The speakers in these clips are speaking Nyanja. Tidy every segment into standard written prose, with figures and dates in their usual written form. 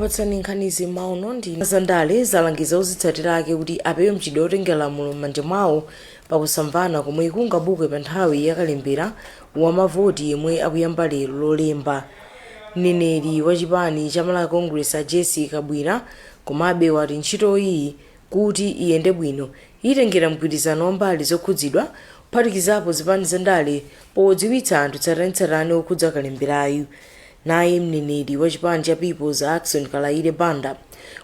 Okupatsani nkhanizi mauno ndi zandale zalangiza ozitsatira ake kuti apewe mchitidwe otengera lamulo m'manja mwawo pakusamvana komwe kungabuke pa nthawi yakalembera wa mavoti yemwe akuyamba lero Lolemba. Mneneri wa chipani cha Malawi Congress, a Jessie Kabwila, komabe wati ntchitoyi kuti iyende bwino itengera mgwirizano wa mbali zokhudzidwa, kuphatikizapo zipani zandale, podziwitsa anthu tsatanetsatane okhudza kalemberayu. Naye mneneri wa chipani cha People's, Ackson Kalaile Banda,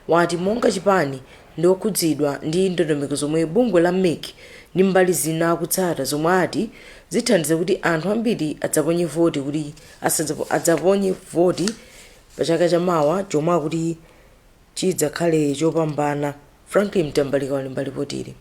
wati monga chipani ndi okhudzidwa ndi ndondomeko zomwe bungwe la MEC ndi mbali zina akutsata, zomwe ati zithandiza kuti anthu ambiri adzaponye voti kuti adzaponye voti pa chaka chamawa chomwe akuti chidzakhale chopambana. Franklin Mtambalika walemba ripotili.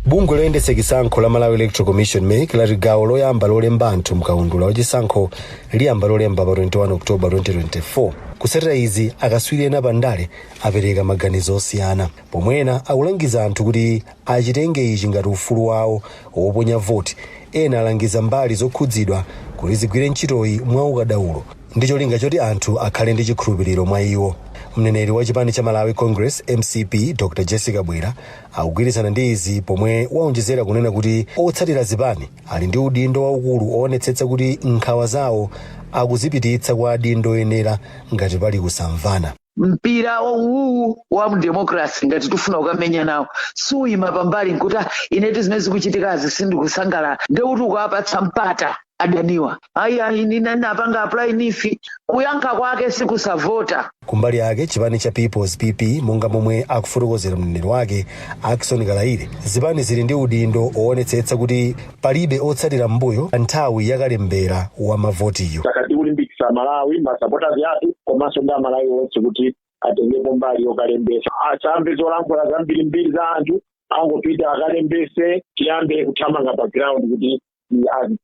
Bungwe loyendetsa chisankho la Malawi Electoral Commission, MEC, lati gawo loyamba lolemba anthu mkaundula wachisankho liyamba Lolemba pa 21 October 2024. Kutsatira izi, akaswiri ena pandale apereka maganizo osiyana, pomwe ena akulangiza anthu kuti achitenge ichi ngati ufulu wawo woponya voti. Ena alangiza mbali zokhudzidwa kuti zigwire ntchitoyi mwaukadaulo ndi cholinga choti anthu akhale ndi chikhulupiriro mwa iwo. Mneneri wa chipani cha Malawi Congress, MCP, Dr Jessie Kabwila akugwirizana ndi izi, pomwe waonjezera kunena kuti otsatira zipani ali ndi udindo waukulu oonetsetsa kuti nkhawa zawo akuzipititsa kwa adindo oyenera ngati pali kusamvana. Mpira uwu wa democracy, ngati tifuna kukamenya nawo, suyima pambali nkuti, "Ah, inetu zimene zikuchitikazi sindikusangalala," ndekuti ukawapatsa mpata adaniwa. Ayi, ayi, napanga apply NEEF, kuyankha kwake sikusavota. Kumbali yake, chipani cha Peoples, PP, monga momwe akufotokozera mneneri wake Ackson Kalaile, zipani zili ndi udindo oonetsetsa kuti palibe otsatira mbuyo pa nthawi yakalembera wa mavotiyo. Takati kulimbikitsa Malawi, masupporters athu komanso ndi Amalawi onse kuti atengepo mbali yokalembesa, asamve zolankhula zambirimbiri za anthu, angopita akalembese, tiyambe kuthamanga pa ground kuti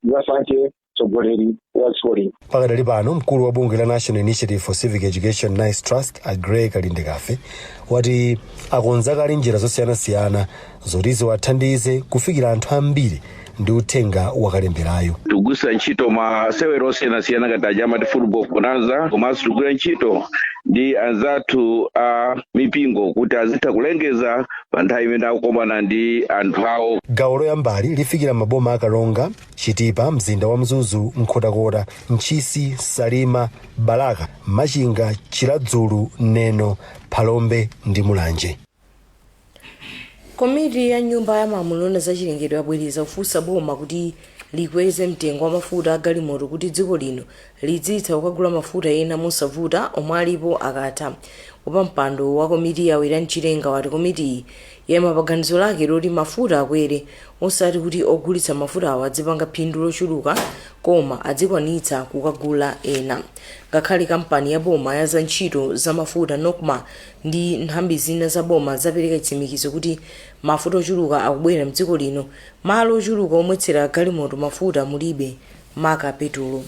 zasankhe mtsogoleri wa dziko lino. Pakadali pano, mkulu wa bungwe la National Initiative for Civic Education, NICE Trust, Agrey Kalindekafe, wati akonza kale njira zosiyanasiyana zoti ziwathandize kufikira anthu ambiri ndi uthenga wakalemberayo. Tikugwiritsa ntchito masewero osiyanasiyana ngati aja amati football bonanza, komanso tikugwira ntchito ndi anzathu a mipingo kuti azitha kulengeza pa nthawi imene akukomana ndi anthu awo. Gawo loyambali lifikira maboma a Karonga, Chitipa, mzinda wa Mzuzu, Nkhotakota, Ntchisi, Salima, Balaka, Machinga, Chiradzulu, Neno, Phalombe ndi Mulanje. Komiti ya Nyumba ya Malamulo yoona zachilengedwe yabwereza kufunsa boma kuti likweze mtengo wa mafuta a galimoto kuti dziko lino lidzitha kukagula mafuta ena mosavuta omwe alipo akatha. Wapampando wa komiti ya Werani Chilenga wati komitiyi yayima pa ganizo lake loti mafuta akwere, osati kuti ogulitsa mafutawo adzipanga phindu lochuluka, koma adzikwanitsa kukagula ena. Ngakhale kampani ya boma ya za ntchito za mafuta, NOCMA, ndi nthambi zina za boma zapereka chitsimikizo kuti mafuta ochuluka akubwera mdziko lino, malo ochuluka omwetsera galimoto mafuta mulibe, maka petulo.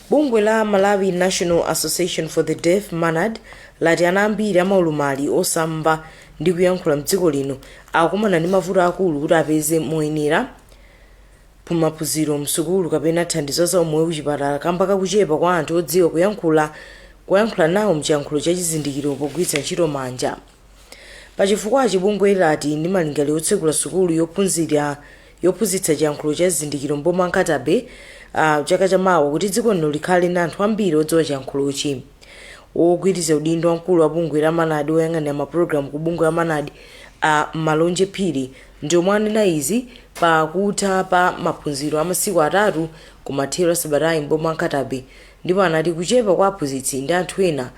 Bungwe la Malawi National Association for the Deaf, MANAD, lati ana ambiri amaulumali osamva ndi kuyankhula mdziko lino akukumana ndi mavuto akulu kuti apeze moyenera maphunziro msukulu kapena thandizo za umoyo kuchipatala kamba kakuchepa kwa anthu odziwa kuyankhula nawo mchiyankhulo cha chizindikiro pogwiritsa ntchito manja. Pachifukwachi, bungwe lati ndi malingaliro otsekula sukulu yophunzitsa chiyankhulo cha chizindikiro mboma Nkhata Bay chaka chamawa kuti dziko lino likhale ndi anthu ambiri odziwa chiyankhulochi. Wogwiriza udindo wamkulu wa bungwe la MANAD woyang'anira mapulogalamu ku bungwe la MANAD, a Malonje Phiri, ndi omwe anena izi pakutha pa maphunziro a masiku 3 kumathero a sabatayi mboma Nkhata Bay, ndipo anati kuchepa kwa aphunzitsi ndi anthu ena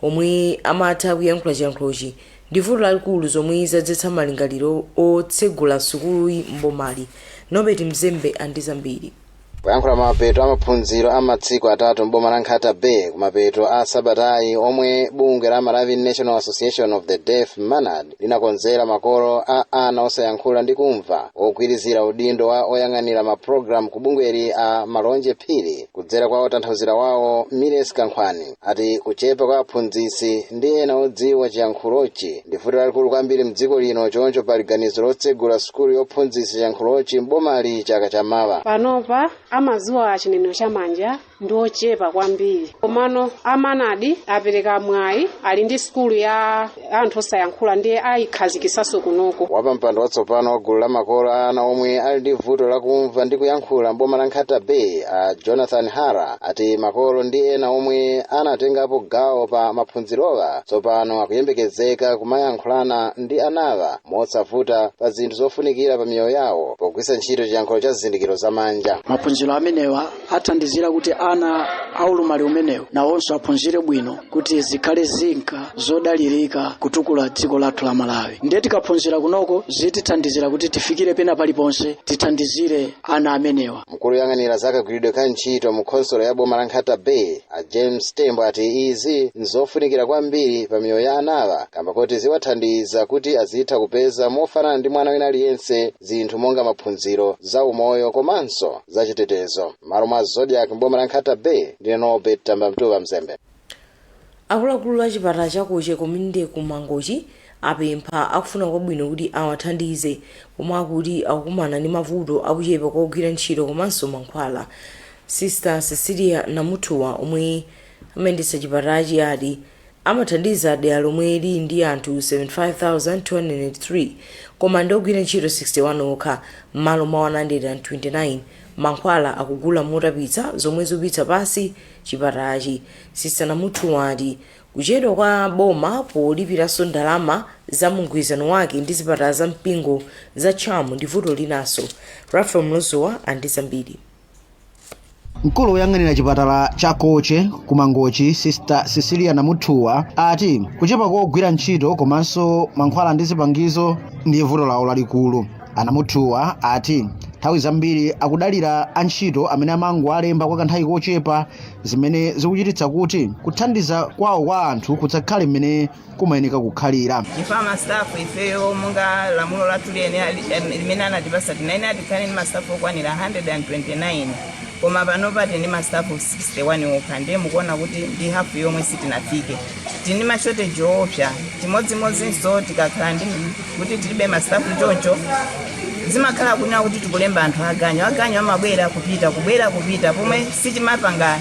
omwe amatha kuyankhula chiyankhulochi ndi vuto lalikulu zomwe zadzetsa malingaliro otsegula sukuluyi mbomali. Norbert Mzembe andi zambiri. Kuyankhula mapeto a maphunziro a masiku 3 mboma la Nkhata Bay kumapeto a sabatayi, omwe bungwe la Malawi National Association of the Deaf, MANAD, linakonzera makolo a ana osayankhula ndi kumva, ogwirizira udindo wa oyang'anira mapulogalamu ku bungweli a Malonje Phiri, kudzera kwa otanthauzira wawo Miles Kankhwani, ati kuchepa kwa aphunzitsi ndi ena odziwa chiyankhulochi ndi vuto lalikulu kwambiri mdziko lino. Choncho pali ganizo lotsegula sukulu yophunzitsa chiyankhulochi mbomali chaka chamawa. Panopa Amadziwa chinenero cha manja ndi ochepa kwambiri, komano a MANAD apereka mwayi, ali ndi sukulu ya anthu osayankhula, ndiye ayikhazikisanso kunoko. Wapampando watsopano wa gulu la makolo a ana omwe ali ndi vuto lakumva ndi kuyankhula mboma la Nkhata Bay, a Jonathan Hara, ati makolo ndi ena omwe anatengapo gawo pa maphunzirowa tsopano akuyembekezeka kumayankhulana ndi anawa mosavuta pa zinthu zofunikira pa miyoyo yawo pogwiritsa ntchito chiyankhulo cha zizindikiro zamanja. Maphunziro amenewa athandizira kuti ana aulumali umenewu nawonso aphunzire bwino kuti zikhale zinka zodalirika kutukula dziko lathu la Malawi. Ndiye tikaphunzira kunoko zitithandizira kuti tifikire pena paliponse, tithandizire ana amenewa. Mkulu woyang'anira zakagwiridwe ka ntchito mu khonsolo ya boma la Nkhata Bay, a James Tembo, ati izi nzofunikira kwambiri pa miyoyo ya anawa kamba kuti ziwathandiza kuti azitha kupeza mofanana ndi mwana wina aliyense zinthu monga maphunziro, za umoyo komanso zachitetezo. Malo mwa Zodiak mboma la Nkhata Bay, ndine Norbert Tambamtuwa Mzembe. Akuluakulu a chipatala cha Koche Community ku Mangochi apempha akufuna kwabwino kuti awathandize pomwe akuti akukumana ndi mavuto akuchepa kogwira ntchito komanso mankhwala. Sister Cecilia Namuthuwa, omwe amayendetsa chipatalachi, ati amathandiza dera lomwe lili ndi anthu 75,203 koma ndi ogwira ntchito 61 okha m'malo mwa 129. Mankhwala akugula motapitsa, zomwe zikupitsa pansi chipatalachi. Sister Namuthuwa ati kuchedwa kwa boma polipiranso ndalama za mgwirizano wake ndi zipatala za mpingo za CHAM ndi vuto linanso. Rafael Mlozowa andi zambiri. Mkulu woyang'anira chipatala cha Koche ku Mangochi, Sister Cecilia Namuthuwa, ati kuchepa kogwira ntchito komanso mankhwala ndi zipangizo ndiye vuto lawo lalikulu. Anamuthuwa ati nthawi zambiri akudalira antchito amene amangowalemba kwa kanthawi kochepa, zimene zikuchititsa kuti kuthandiza kwawo kwa anthu kudzakhale mmene kumayeneka kukhalira. Ife ma staff, ifeyo monga lamulo lathu limene anatipasa, tinayenera tikhale ndi ma staff okwanira 129, koma panopa tili ndi ma staff 61 okha. Ndiye mukuona kuti ndi hafu yomwe sitinafike. Tili ndi ma shortage oopsa. Chimodzimodzinso tikakhala ndi kuti tilibe ma staff choncho, zimakhala kunena kuti tikulemba anthu aganyu. Aganyu amabwera, kupita, kubwera, kupita, pomwe sichimapanga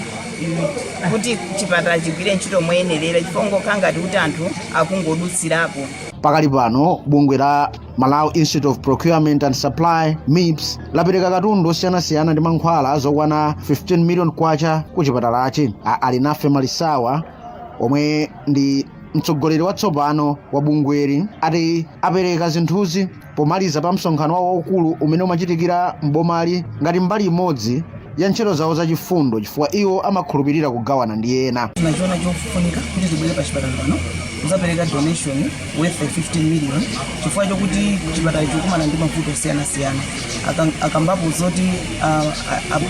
kuti chipatala chigwire ntchito moyenerera, chifukwa ngokhala ngati kuti anthu akungodutsirapo. Pakali pano bungwe la Malawi Institute of Procurement and Supply, MIPS, lapereka katundu osiyanasiyana ndi mankhwala zokwana 15 million kwacha ku chipatalachi. Alinafe Malisawa, omwe ndi mtsogoleri watsopano wa bungweli, ati apereka zinthuzi pomaliza pa msonkhano wawo waukulu umene umachitikira mbomali ngati mbali imodzi ya ntchito zawo zachifundo, chifukwa iwo amakhulupirira kugawana ndi ena. Tinachiona chofunika kuti tibwere pa chipatala pano kuzapereka donation worth 15 million, chifukwa chokuti chipatala chikukumana ndi mavuto osiyanasiyana. Akambapo zoti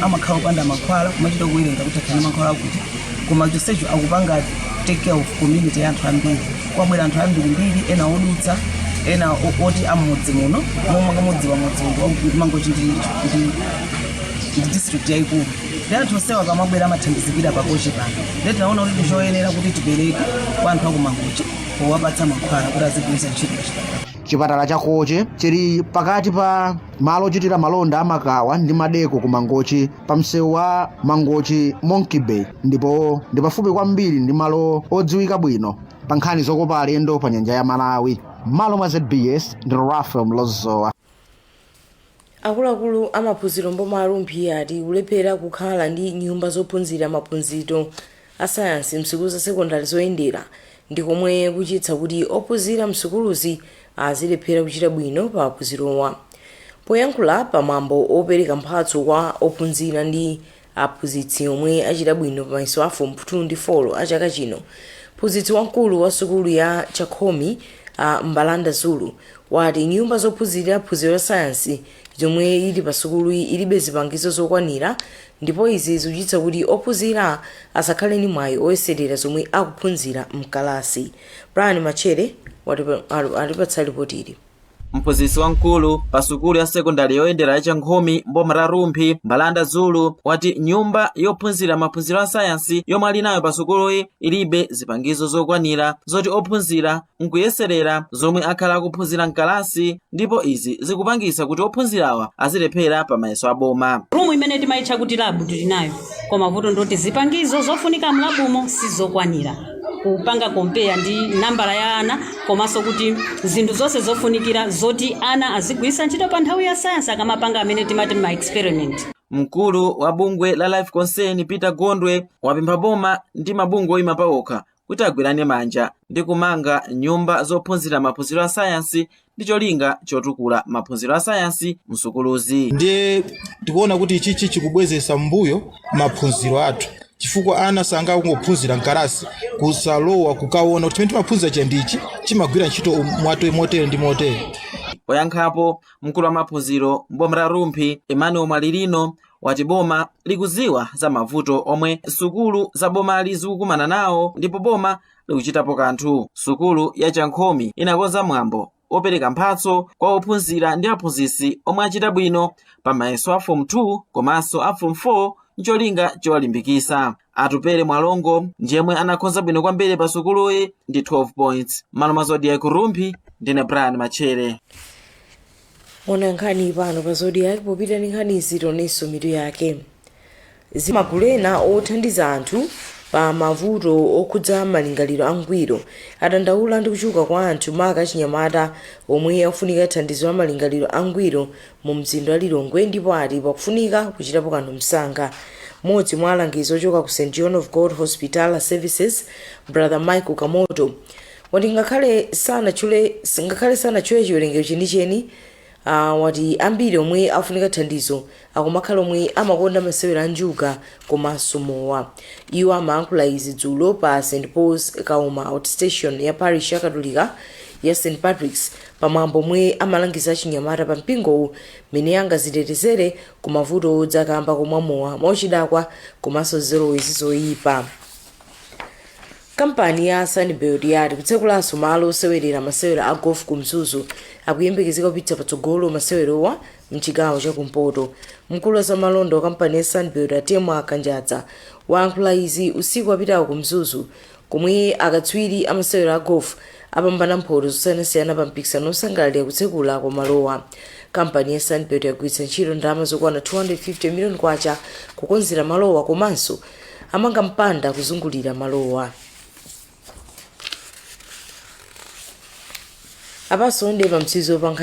amakhala opanda mankhwala, kumachita kuwerenga kuti akhale mankhwala akuti, koma chonsecho akupanga take care of community ya anthu ambiri. Kwabwera anthu ambirimbiri, ena odutsa, ena oti amudzi muno. Momwe mudziwa, mudzi Mangochi ndi district yayikulu, ndi anthu onsewa akamabwera amathandizikira paKoche pano. Ndiye tinaona kuti ndichoyenera kuti tipereke kwa anthu akuMangochi powapatsa mankhwala kuti azigwiritsa ntchito kuchipatala. Chipatala cha Koche chili pakati pa malo ochitira malonda amakawa ndi madeko ku Mangochi, pa msewu wa Mangochi Monkey Bay, ndipo ndi pafupi kwambiri ndi malo odziwika bwino pa nkhani zokopa alendo pa nyanja ya Malawi. Malo mwa ZBS ndi Rafael Mlozowa. Akuluakulu amaphunziro mboma a Rumphi ati kulephera kukhala ndi nyumba zophunzira maphunziro a sayansi msukulu za sekondari zoyendera ndi komwe kuchititsa kuti ophunzira msukuluzi azilephera kuchita bwino pa maphunzirowa. Poyankhula pamwambo opereka mphatso kwa ophunzira ndi aphunzitsi omwe achita bwino pa mayeso a Form 2 ndi 4 a chaka chino, mphunzitsi wamkulu wa sukulu ya Chakhomi, a Mbalanda Zulu, wati nyumba zophunzirira phunziro la sayansi zomwe ili pa sukuluyi ilibe zipangizo zokwanira, ndipo izi zikuchititsa kuti ophunzira asakhale ndi mwayi oyeserera zomwe akuphunzira mkalasi. Brian Machere atipatsa ripoti ili. Mphunzitsi wamkulu pa sukulu ya sekondari yoyendera yachankhumi mboma la Rumphi, Mbalanda Zulu, wati nyumba yophunzira maphunziro a sayansi yomwe ali nayo pa sukuluyi ilibe zipangizo zokwanira zoti ophunzira nkuyeserera zomwe akhala akuphunzira mkalasi, ndipo izi zikupangisa kuti ophunzirawa azilephera pa mayeso aboma. Room imene timayitcha kuti lab tili nayo, koma vuto ndoti zipangizo zofunika mlabumo sizokwanira kupanga compare ndi nambala ya ana, komanso kuti zinthu zonse zofunikira zoti ana azigwiritsa ntchito pa nthawi ya sayansi akamapanga amene timati ma experiment. Mkulu wa bungwe la Life Concern, Peter Gondwe, wapempha boma ndi mabungwe oyima pawokha kuti agwirane manja ndi kumanga nyumba zophunzira maphunziro a sayansi ndi cholinga chotukula maphunziro a sayansi msukuluzi. Ndiye tikuona kuti ichichi chikubwezesa mbuyo maphunziro athu, chifukwa ana sangangophunzira mkalasi kusalowa kukaona kuti chimene timaphunzira chandichi chimagwira ntchito mwate motere ndi motere. Poyankhapo, mkulu wa maphunziro mboma la Rumphi, Emmanuel Mwalilino, wati boma likuziwa za mavuto omwe sukulu za bomali zikukumana nawo ndipo boma likuchitapo kanthu. Sukulu ya Chankhomi inakonza mwambo opereka mphatso kwa ophunzira ndi aphunzitsi omwe achita bwino pa mayeso a Form 2 komanso a Form 4 ncholinga chowalimbikisa. Atupere Mwalongo ndiyemwe anakonza bwino kwambiri pa sukuluyi ndi 12 points. Malo mwa Zodiak Rumphi, ndine Brian Machere. Ona nkhani pano pa Zodiak. Popita ndi nkhanizi, tionenso mitu yake. Magulu ena othandiza anthu pa mavuto okhudza malingaliro angwiro adandaula ndi kuchuluka kwa anthu, maka achinyamata, omwe akufunika thandizo la malingaliro angwiro mu mzinda wa Lilongwe, ndipo ati pakufunika kuchitapo kanthu msanga. Mmodzi mwa alangizi ochoka ku St John of God Hospital Services, Brother Michael Kamoto, wati ngakhale sanatchule chiwerengero chenicheni, wati ambiri omwe afunika thandizo akumakhala omwe amakonda masewera a njuga komanso mowa. Iwo amayankhula izi dzulo pa St Paul's Kauma Outstation ya parish ya Katolika ya St Patrick's, pamwambo omwe amalangiza achinyamata pa mpingowu mmene angazitetezere ku mavuto odzakamba komwa mowa mwauchidakwa komanso zilowezi zoyipa. Kampani ya Sunbird yati kutsekulanso malo osewerera masewero a golf ku Mzuzu akuyembekezeka kupititsa patsogolo masewerowa mchigawo chakumpoto. Mkulu wa zamalonda wa kampani ya Sunbird, Atemwa Kanjadza, wayankhula izi usiku wapitawo ku Mzuzu, komwe akatswiri amasewero a golf apambana mphoto zosiyanasiyana pa mpikisano osangalalira kutsekula kwa malowa. Kampani ya Sunbird yagwiritsa ntchito ndalama zokwana 250 miliyoni kwacha kukonzera malowa komanso amanga mpanda kuzungulira malowa. Apanso ndi pamtsizo pa nkhani.